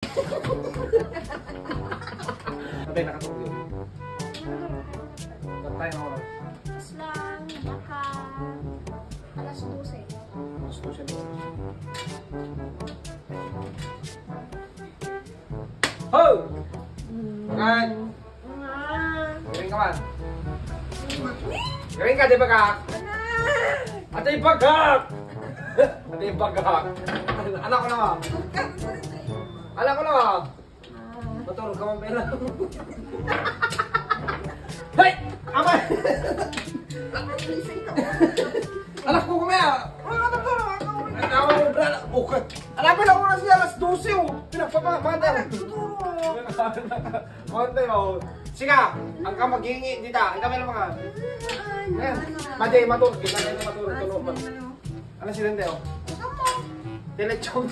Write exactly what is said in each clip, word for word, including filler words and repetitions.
Patay, nakatulog yun. Patay ang oras. Tapos lang, baka alas dose. Gusto siya ng oras. Ho! Bakit? Galing ka man. Galing ka, di ba ka? Atay bagak! Atay bagak! Anak ko naman. Anak ko naman. Matulog ka man pala. Hey! Ama! Anak ko kumaya! Ang tama mo, bra. Okay. Alam mo na oras niya, alas dose, oh. Pinagpapamata. Konti, oh. Sige, ang ka maghingi dita. Ang kami lang mga. Ayan. Madi, matulog. Kita kayo matulog. Tulog. Ano si Lente, oh? Telechon.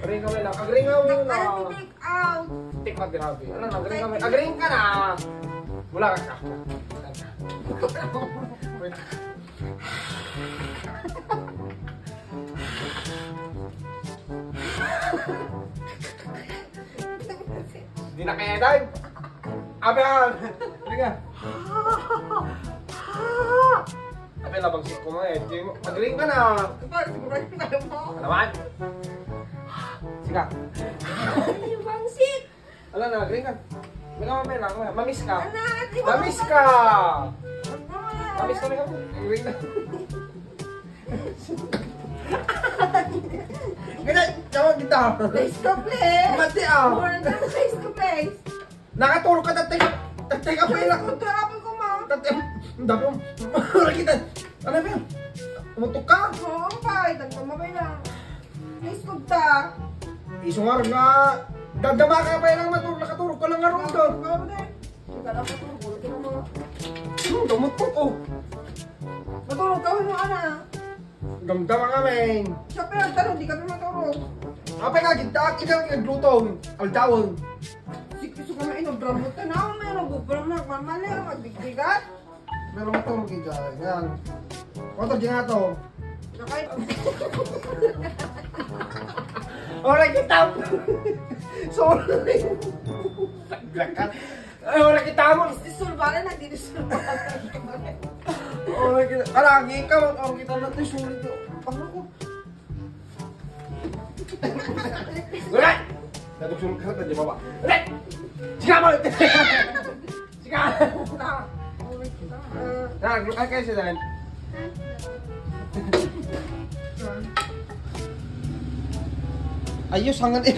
Ring kami lang. Agring kami lang. Take out. Tik pa, grabe. Ano na? Agring kami. Agring ka na. Wala ka. Wait. Di na kaya, Day. Abi, ah. Halika. Abi, labang sik ko mo eh. Di mo, magaling ka na. Ano naman? Sige. Yung bangsit. Ala na, galing ka. May naman, may lang. Mamiss ka. Anak, di ba? Mamiss ka. Mamiss ka, may ka. Galing na. Ganyan, tawag kita. Face to face. Mati, ah. Mura na face to face. Nakatulog ka, tatay. Tatay ka pa, ilang. Ang grabe ko, ma. Tatay, ang dami mo. Mura kita. Ano ba yun? Umutok ka? Oo, pa. Itagpamabay lang. Please, kugta. Isungar nga. Dadama ka pa, ilang matulog. Nakatulog ka lang nga ron, to. Grabe. Hindi ka lang matulog. Wala ka naman. Hmm, tumutok, oh. Matulog ka, ano, ana? Damdama ka, men. Siya pa yung tanong, di kami matulog. Apa nga, gintaak, ikaw yung nagluto. Aldawon. Sige, gusto ka mainom, bravo ka na. May nagbubulang na, mamali, ang magbigbigat. Pero matulog, ikaw. Yan. Kwanto, di nga to. Nakay- Oray kita. Sorry. Saglit ka. Ay, oray kita mo. Disulbaran na, didisulbaran. Oray kita. Alagi ka, oray kita na to, sulit to. Ano ko? Oray! Natugsun ka sa di baba. Oray! Sige mo! Sige! Na, ay kayo sila. Ayos, hangan eh.